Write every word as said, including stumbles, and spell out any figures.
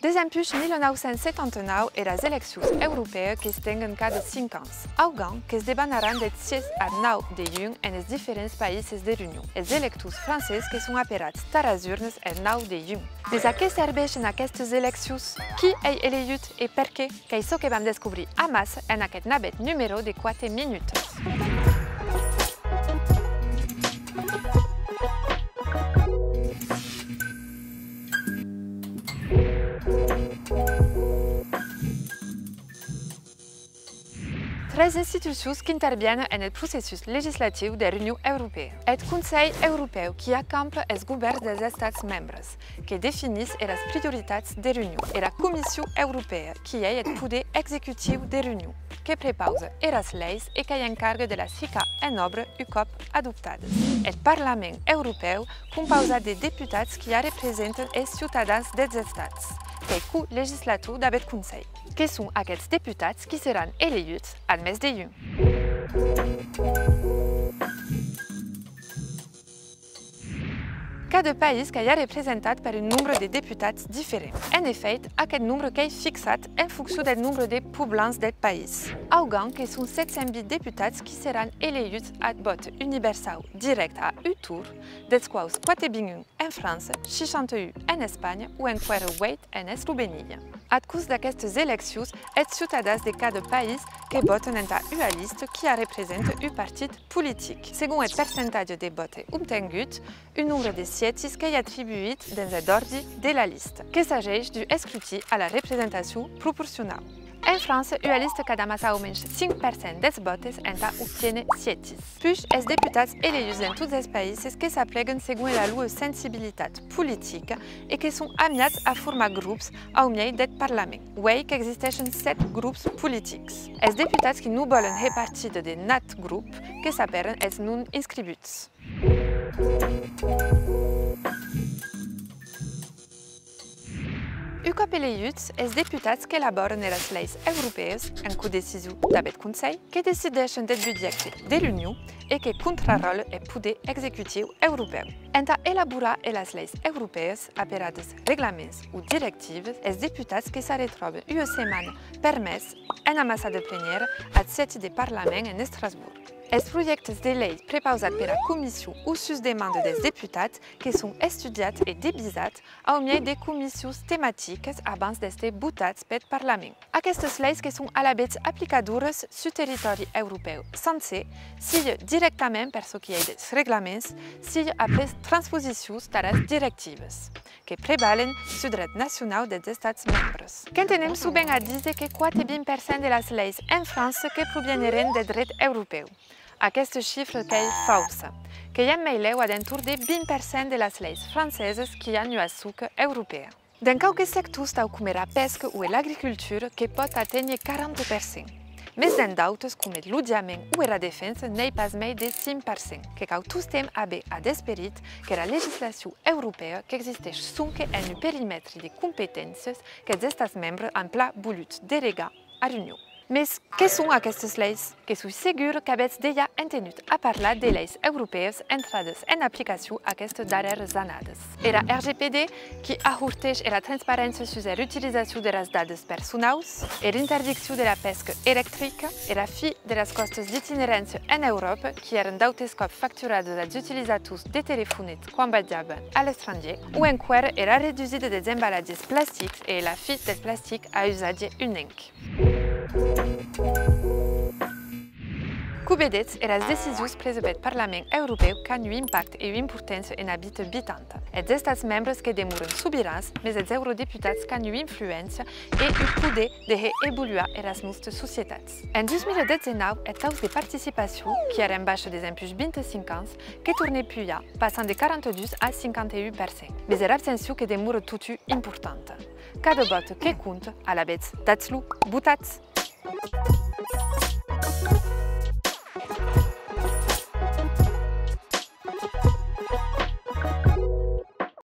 Desempuish mila nau cents setanta nau, eras eleccions europèas que's tenguen cada cinc ans. Augan que's debanaràn deth sièis ath nau de junh enes diferents païses de l'Union. Es electors francés que son aperats tà eras urnes eth nau de junh. Mes a qué serveishen aquestes eleccions? Qui ei elejut e perqué? Qu'ei çò que vam descobrir amassa en aqueth navèth numèro de Quate Minutes. Tres institucions qu'intervienen en eth processus legislatiu de l'Union Europèa. Eth Conselh Europèu qui acampla es govèrns des estats membres, que definís eras prioritats de l'Union. Era Comission Europèa qui ei eth poder executiu de l'Union, que prepausa eras leis e qu'ei en carga de las hicar en òbra un còp adoptades. Eth Parlament Europèu, compausat de deputats qui arrepresenten es ciutadans des estats, qu'ei colegislator dab eth Conselh. Que son aqueths deputats qui seràn elejuts ath mes de junh. Cada país qu'ei arrepresentat per un nombre de deputats diferent. En efèit, aqueth nombre qu'ei fixat en foncion deth nombre de poblants deth país. Augan que son sèt cents vint deputats qui seràn elejuts ath vòte universau dirècte a un torn, deths quaus quate-vint-un en França, seishanta-un en Espanha o enqüèra ueit en Eslovenia. Ath cors d'aquestes eleccions, eths ciutadans de cada país que vòten entà ua lista qui arrepresenta un partit politic. Segon eth percentatge de vòte obtengut, un nombre de siètis qu'ei atribuït dens eth òrdi de la lista, que s'ageish d'un escrutin a la representacion proporcionau. En França, ua lista qu'a d'amassar au mensh cinc per cent des vòtes entà obtiéner siètis. Puish, es deputats elejuts en tots es païses que s'apleguen segon era lor sensibilitat politica e que son amiats a formar grops au miei deth Parlament. Uei qu'existeishen sèt grops politics. Es deputats qui non vòlen hèr partida de nat grop que s'apèran es non-inscrivuts. Un còp elejuts, es deputats qu'elabòran eras leis europèas, en codecision dab eth Conselh, que decideishen deth budgèt de l'Union e que contraròtlan eth poder executiu europèu. Entà elaborar eras leis europèas, aperadas reglaments o directivas, es deputats que s'arretròban ua setmana per mes en amassada plenièra ath siègi deth Parlament en Estrasborg. Es projèctes de lei prepausats pera Comission o sus demanda des deputats que son estudiats e devisats au miei de comissions tematicas abans d'èster votats peth Parlament. Aquestas leis que son alavetz aplicadoras sus territòri europèu sancèr, sia dirèctament per çò qui ei des reglaments, sia après transposicions taras directivas, que prevalen sus dret nacionau des estats membres. Qu'entenem sovent a díser que quate-vint per cent de las leis en França que provienerén deth dret europèu. Aquesta chifra qu'ei faussa, que i a en meilèu a d'entorn de vint per cent de las leis francesas qui an ua soca europèa. Dens quauques sectors, tau coma era pesca o l'agricultura, que pòt aténher quaranta per cent. Mes dens d'autes, coma eth lotjament o era defensa, n'ei pas mei de cinc per cent. Que cau tostemps aver ad esperit qu'era legislacion europèa qu'existeish sonque en un perimètre de competéncias qu'eths estats membres an plan volut delegar ar Union. Mes qué son aquestas leis? Que soi segur qu'avètz dejà entenut a parlar de leis europèas entradas en aplicacion aquestas darrèras annadas. Era R G P D, qui ahorteish era transparéncia sus era utilizacion deras dadas personaus, era interdiccion dera pesca electrica, era fin deras còstas d'itineréncia en Euròpa, qui èran d'autes còps facturadas als utilizators de telefonets quan viatjavan a l'estrangièr, o enqüèra era redusida des embalatges plastics e la fin deth plastic a usatge unic. Coma vedetz, eras decisions presas peth Parlament Europèu qu'an un impacte e ua importància ena vita vitanta. Eths estats membres que demoran sobirans, mes eths eurodeputats qu'an ua influéncia e un poder de hèr evoluar eras nòstas societats. En dus mila dètz-e-nau, eth taus de participacion, qui èra en baisha desempuish vint-e-cinc ans, que tornèc pujar, passant de quaranta-dus a cinquanta-un per cent. Mes era abstencion que demora totun importanta. Cada vòte que compta, alavetz, datz-lo, votatz!